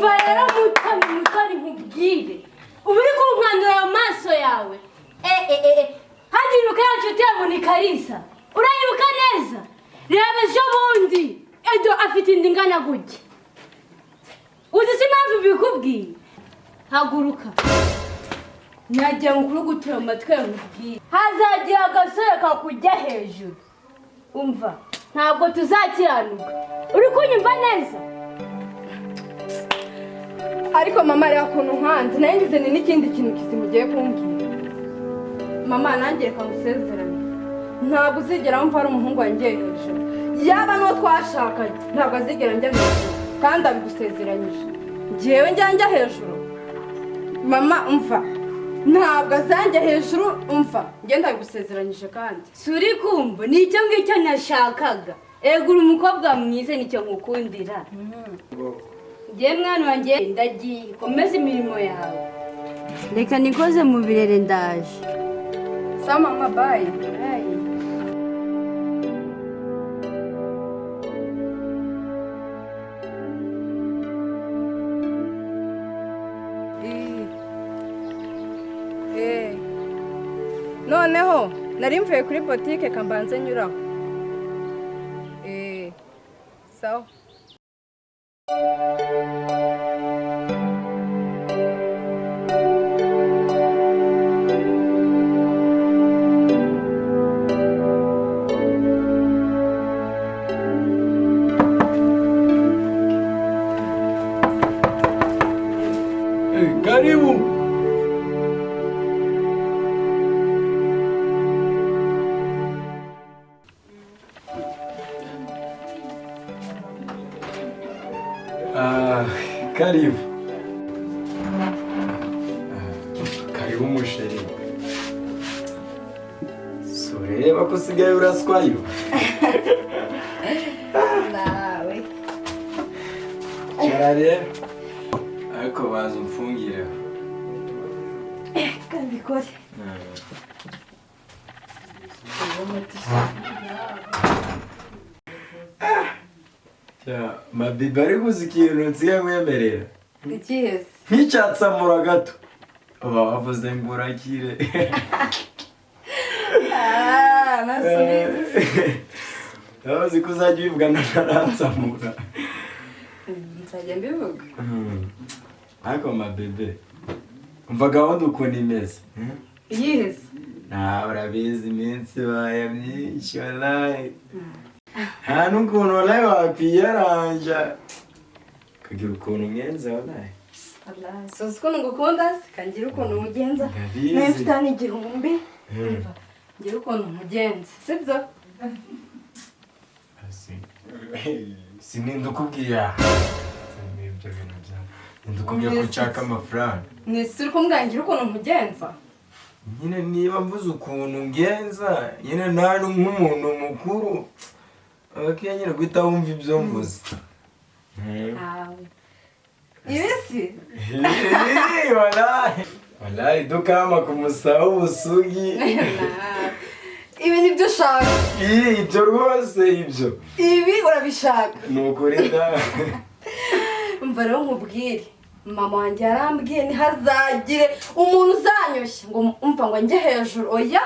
Umva rero Mutoni, Mutoni, nkubwire, uba uri kunkandura ayo maso yawe. Hagiruka ya nshuti yawe ni Karisa, urayibuka neza? Reba ejo bundi Edo afite inda ingana gutya. Uzi se impamvu mbikubwiye? Haguruka, nagira ngo ukuruguture mu matwi yawe nkubwire. Hazagira agasore kakujya hejuru. Umva, ntabwo tuzakiranuka. Uri kunyumva neza? Ariko mama, reba ukuntu nkanze. Nayo ngize ni n'ikindi kintu kizima ugiye kumbwira. Mama, nanjye reka ngusezerane, ntabwo uzigera wumva ari umuhungu wanjye hejuru. Yaba n'uwo twashakanye, ntabwo azigera njya hejuru, kandi abigusezeranyije. Ngewe njya hejuru? Mama, umva, ntabwo azanjya hejuru. Umva, ngenda abigusezeranyije kandi. Si uri kumva? Ni icyo ngicyo nashakaga. Egura umukobwa mwiza, nicyo nkukundira. Ngewe mwana wanjye ndagiye, komeza imirimo yawe. Reka nikoze mu birere, ndaje. Sawa mama, bye. Noneho nari mvuye kuri botike, kambanze nyuraho. Sawa. Karibu. Ah, karibu. Ah, karibu mu chérie. Sureba ko usigaye uraswayo. Nawe. Cara rero. Ariko baza umfungire. Kabikore. Ya, mabibi, ariko uzi ikintu nsigaye nkwemerera? Ikihe se? Nticyatsamura gato. Uba wavuze ngo urakire. Ah, nasubiza. Urazi ko uzajya ubivuga ntaratsamura. Nzajya mbivuga. Ariko mabebe, umva gahunda ukuntu imeze. Iyihe se? Nawe urabizi, iminsi ibaye myinshi, walayi. Nta n'ukuntu, walayi, wakwiyaranja ukagira ukuntu umwenza, walayi. Suzi ukuntu ngukunda se, kangira ukuntu umugenza. Ndabizi. Nawe mfite hano 1000. Umva, ngira ukuntu umugenza, sibyo? Sininde ukubwiye ibyo bintu bya ninde ukubwiye ko nshaka amafaranga? Mwese uri kumbwira ngira ukuntu umugenza. Nyine niba mvuze ukuntu ngenza nyine, nta nk'umuntu mukuru abakiriya nyine guhita wumva ibyo mvuze. Ntawe ibisi. Walayi, walayi, dukama ku musaha w'ubusugi. Ibi nibyo ushaka? Ii, ibyo rwose, ibyo. Ibi urabishaka? Ni ukuri da. Umva rero nkubwire, mama wanjye yarambwiye ntihazagire umuntu uzanyoshya ngo umva ngo njye hejuru, oya.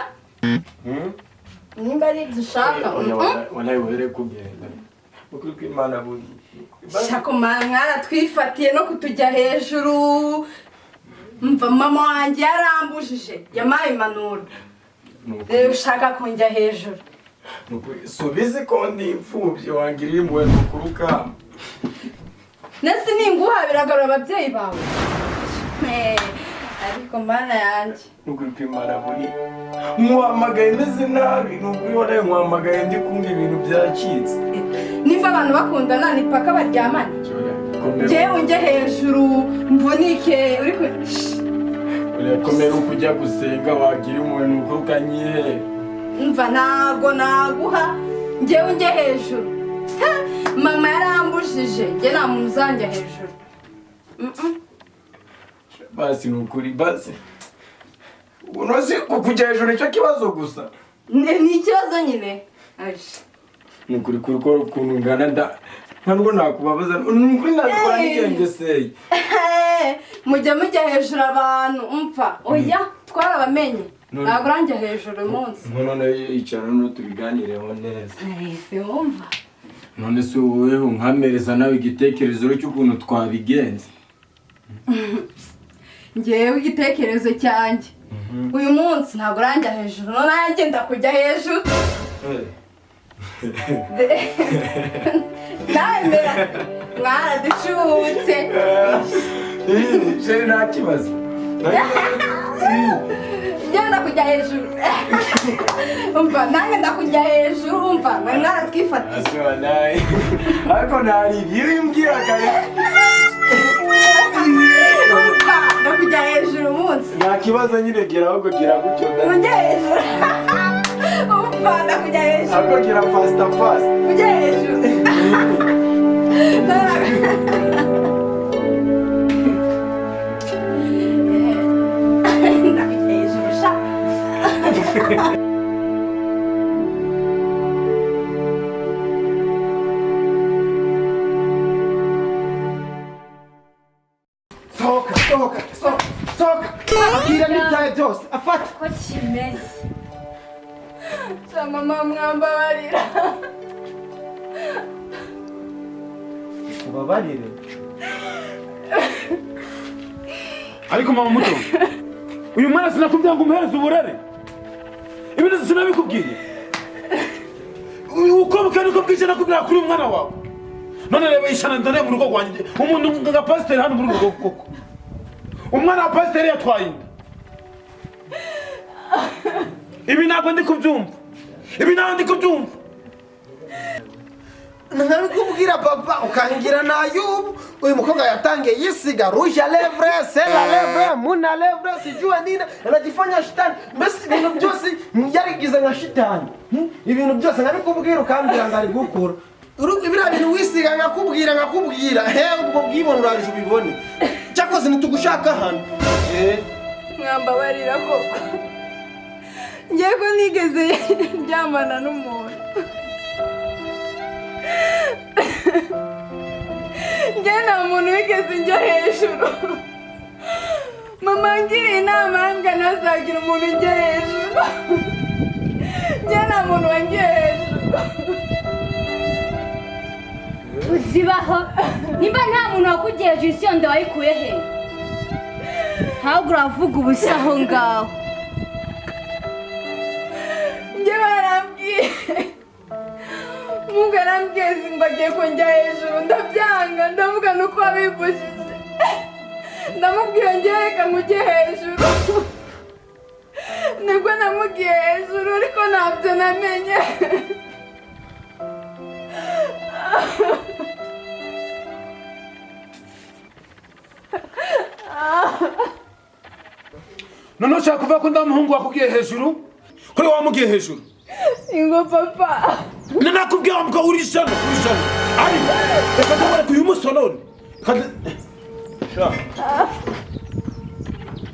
Nimba ari ibyo ushaka. Oya, walayi, were kugenda, ukuri kw'Imana buri Shaka mwaratwifatiye no kutujya hejuru. Mva, mama wanjye yarambujije, yampaye impanuro. Rero ushaka kunjya hejuru. Subizi ko ndi imfubyi, wangiriye impuhwe, ni ukuri ukama. Nese ninguha biragarura ababyeyi bawe? Ariko Mana yanjye. Ni ukuri kw'Imana buri nkuhamagaye meze nabi, ni ukuri walayi, nkuhamagaye ndi kumva ibintu byacitse. Nimba abantu bakundana ni paka baryamane? Komera. Njyewe njye hejuru mvunike uri ku Komera, uko ujya gusenga wagira impuhwe, ni ukuri ukanyihe. Mva, ntago naguha njyewe njye hejuru. Ha! Mama yarambujije, njye nta muntu uzanjya hejuru. Basi, ni ukuri, basi unozi kujya hejuru nicyo kibazo gusa? Ni ikibazo nyine. Aje. Ni ukuri, kuri ko ukuntu ngana nda Ntabwo nakubabaza, ni ukuri nabikora nigengeseye. Mujya hejuru abantu, umva, oya, twarabamenye. None- Ntabwo uranjya hejuru uyu munsi. None icara noneho tubiganireho neza. Ese wumva? None se woweho nkamereza nawe igitekerezo cy'ukuntu twabigenza? Ngewe igitekerezo cyanjye, uyu munsi ntabwo uranjya hejuru, none nanjye ndakujya hejuru. Nawe mbera mwaraducutse. Chéri, nta kibazo. Ngewe ndakujya hejuru, umva, nanjye ndakujya hejuru, umva, mwari mwaratwifatiye. Ase wallahi. Ariko ntari ibyo umbwira kare. Umva, ndakujya hejuru umunsi. Nta kibazo nyine, gira ahubwo gira gutyo da. Ujye hejuru, umva, ndakujya hejuru. Ahubwo gira faster fast. Ujye hejuru. Ndakujya hejuru sha. Sohoka, sohoka, sohoka, sohoka! Akira n'ibyawe byose afata. Ko kimeze? Sha mama, mwambabarira. Ubabarire. Ariko mama muto, uyu mwana sinakubwira ngo umuhereze uburere? Ibintu sinabikubwiye? Uko bukeye niko bwije nakubwira kuri uyu mwana wawe. None reba ishana ndane mu rugo rwanjye, umuntu nka pasiteri hano muri uru rugo koko, umwana wa pasiteri yatwaye inda. Ibi ntabwo ndi kubyumva, ibi ntabwo ndi kubyumva. Nkabikubwira papa, ukangira nayubu. Uyu mukobwa yatangiye yisiga rouge à lèvres, sel à lèvres, moon à lèvres, sijua nini, anajifanya shitani. Mbese ibintu byose yarigize nka shitani. Ibintu byose nkabikubwira, ukambwira ngo ari gukura. Biriya bintu wisiga, nkakubwira, nkakubwira he, ubwo bwibone uraje ubibone. Cyakoze ntitugushaka hano. Mwambabarira koko, ngewe ko nigeze ndyamana n'umuntu? Ngewe nta muntu wigeze njya hejuru. Mama ngiriye inama mbwa ntazagira umuntu ujya hejuru. Ngewe nta muntu wangiye hejuru. Uzibaho, nimba nta muntu wakugiye hejuru, isi iyo nda wayikuye he? Ntabwo uravuga ubusa aho ngaho. Njye barambwiye, Mungu yarambwiye ngo agiye kunjya hejuru, ndabyanga, ndavuga nuko wabibujije. Ndamubwira njye reka nkujye hejuru, nibwo namugiye hejuru, ariko ntabyo namenye. None ushaka kuvuga ko nda muhungu wakubwiye hejuru, kuri wamugiye hejuru? Ingo papa. Nanakubwiye wa mugabo, uri ijana, uri ijana. Ariko reka ndabona uyu munsi wa none. Reka. Sha.